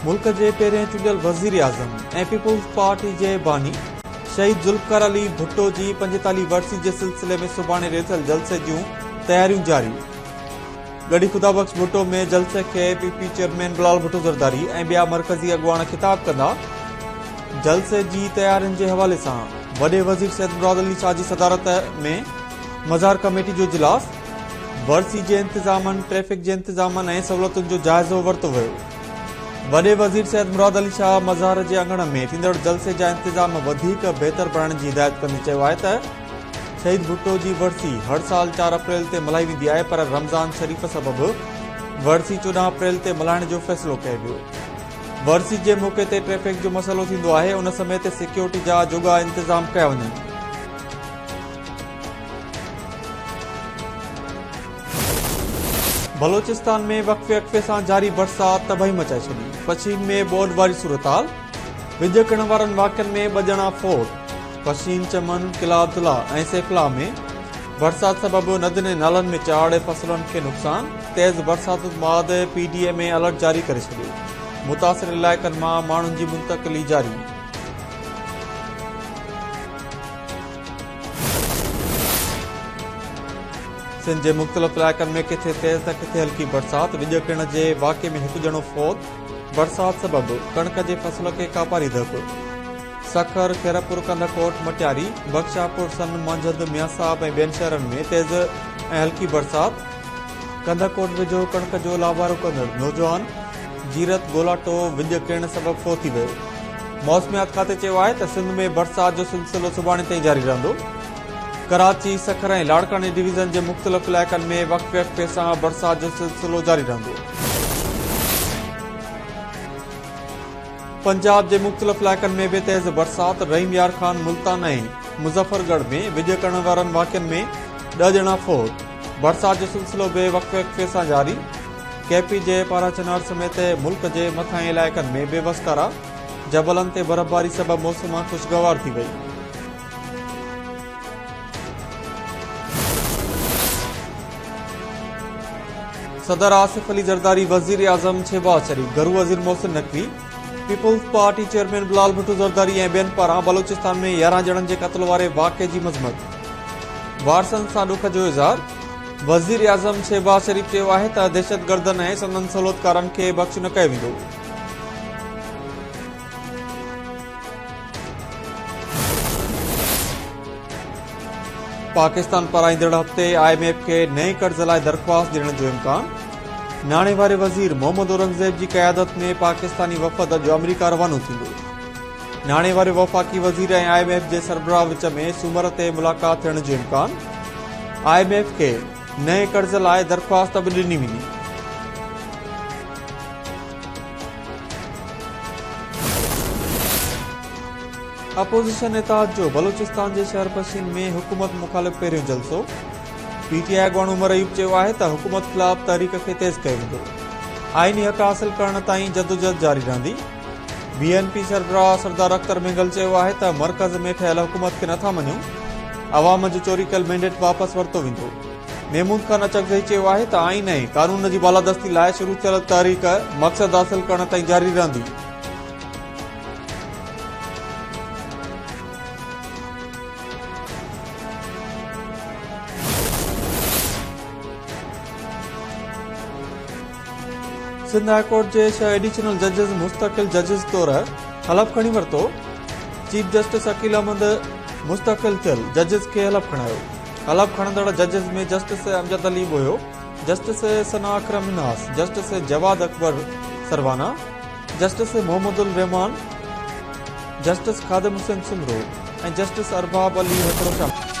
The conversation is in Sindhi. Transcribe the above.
ملڪ جي پهرين چونڊيل وزيراعظم ۽ پيپلز پارٽي جي باني شهيد ذوالفقار علي ڀٽو جي 45 ورسي جي سلسلي ۾ سڀاڻي رٿيل جلسي جون تياريون جاري. ڳڙهي خدا بخش ڀٽو ۾ جلسي کي P P chairman Bilawal Bhutto Zardari ۽ ٻيا مرڪزي اڳواڻ خطاب ڪندا. جلسي جي تيارين جي حوالي سان وڏي وزير سيد مراد علي شاهه جي صدارت ۾ مزار ڪميٽي جو اجلاس، ورسي جي انتظامن، ٽريفڪ جي انتظامن ۽ سهولتن جو جائزو ورتو ويو. وڏي وزير سيد مراد علي شاهه مزار جي اڱڻ ۾ ٿيندڙ جلسي جا انتظام وڌيڪ بهتر بڻائڻ جي هدايت ڪندي چيو آهي ته شهيد ڀٽو جي ورسي هر سال 4 اپريل تي ملهائي ويندي آهي پر رمضان شريف سبب ورسي 14 اپريل تي ملهائڻ جو فيصلو ڪيو ويو. ورسي جي موقعي تي ٽريفڪ جو مسئلو ٿيندو آهي ان سميت سيڪيورٽي جا جوڳا انتظام ڪيا وڃن. بلوچستان ۾ وقفي وقفي سان جاري برسات تباهي مچائي ڇڏي، پشين ۾ ٻوڏ واري صورتحال، وڄ ڪرڻ وارن واقعن ۾ 2 ڄڻا فوت، پشين، چمن، قلعه عبدالله ۽ سيف الله ۾ برسات سبب ندين ۽ نالن ۾ چاڙهه، فصلن کي نقصان، تيز برساتن بعد P D M A alert جاري ڪري ڇڏيو، متاثر علائقن مان ماڻهن جي منتقلي جاري. سنڌ جي مختلف علائقن ۾ ڪٿي تيز ته ڪٿي هلڪي برسات، وڄ ڪرڻ جي واقعي ۾ هڪ ڄڻو فوت، برسات سبب ڪڻڪ جي فصل کي ڪاپاري ڌڪ، سکر، خيرپور، ڪنڌڪوٽ، مٽياري، بخشاپور، سن، مانجهند، ميان صاحب ۽ ٻين شهرن ۾ تيز ۽ هلڪي برسات، ڪنڌڪوٽ ويجهو ڪڻڪ جو لابارو ڪندڙ نوجوان جيرت گولاٽو وڄ ڪرڻ سبب فوت ٿي ويو. موسميات کاتي چيو آهي ته سنڌ ۾ برسات جو سلسلو سڀاڻي تائين جاري رهندو. ڪراچي، سکر ۽ لاڙڪاڻي ڊويزن جي مختلف علائقن ۾ وقفي وقفي سان برسات جو سلسلو جاري رهندو. پنجاب جي مختلف علائقن ۾ به تيز برسات، رحيم يار خان، ملتان ۽ مظفر ڳڙهه ۾ وڄ ڪرڻ وارن واقعن ۾ 10 ڄڻا فوت، برسات جو سلسلو به وقفي وقفي سان جاري، ڪي پي جي پاراچنار سميت ملڪ جي مٿانهين علائقن ۾ به وسڪارا، جبلن تي برفباري سبب موسم خوشگوار ٿي وئي. صدر آصف علي زرداري، وزيراعظم شهباز شريف، گهرو وزير Mohsin Naqvi, Peoples Party chairman Bilawal Bhutto Zardari ۽ ٻين پاران بلوچستان ۾ 11 ڄڻن جي قتل واري واقعي جي مذمت، وارثن سان ڏک جو اظهار. وزيراعظم شهباز شريف چيو آهي ته دهشتگردن ۽ سندن سهولتڪارن کي بخش نه ڪيو ويندو. پاڪستان پاران ايندڙ هفتي I M F کي نئين قرض لاء درخواست ڏيڻ جو امڪان، ناڻي واري وزير محمد اورنگزيب جي قيادت ۾ پاڪستاني وفد اڄ آمريڪا روانو ٿيندو. ناڻي واري وفاقي وزير ۽ I M F جي سربراهه وچ ۾ سومر تي ملاقات ٿيڻ جو امڪان، I M F کي نئين قرض لاء درخواست به ڏني ويندي. اپوزيشن اتحاد جو بلوچستان جي شهر پشين ۾ حڪومت مخالف پهريون جلسو، پي ٽي آء اڳواڻ عمر ايوب چيو آهي ته حڪومت خلاف تحريڪ کي تيز ڪيو ويندو، آئيني حق حاصل ڪرڻ تائين جدوجهد جاري رهندي. بي اين پي سربراهه سردار اختر مينگل چيو آهي ته مرڪز ۾ ٺهيل حڪومت کي نٿا مڃون، عوام جو چوري ڪيل مينڊيٽ واپس ورتو ويندو. محمود خان اچڪزئي چيو آهي ته آئين ۽ قانون جي بالادستي لاء شروع ٿيل تحريڪ مقصد حاصل ڪرڻ تائين جاري رهندي. سنڌ هاء ڪورٽ جي ڇهه ايڊيشنل ججز مستقل ججز طور حلف کڻي ورتو. چيف جسٽس عقيل احمد مستقل ٿيل ججز کي حلف کڻايو. حلف کڻندڙ ججز ۾ justice Amjad Ali Bohio, justice Sana Akram Minhas, justice Jawad Akbar Sarwana, justice Muhammad ur Rehman, justice Khadim Hussain Soomro ۽ justice Arbab Ali Hakro شامل.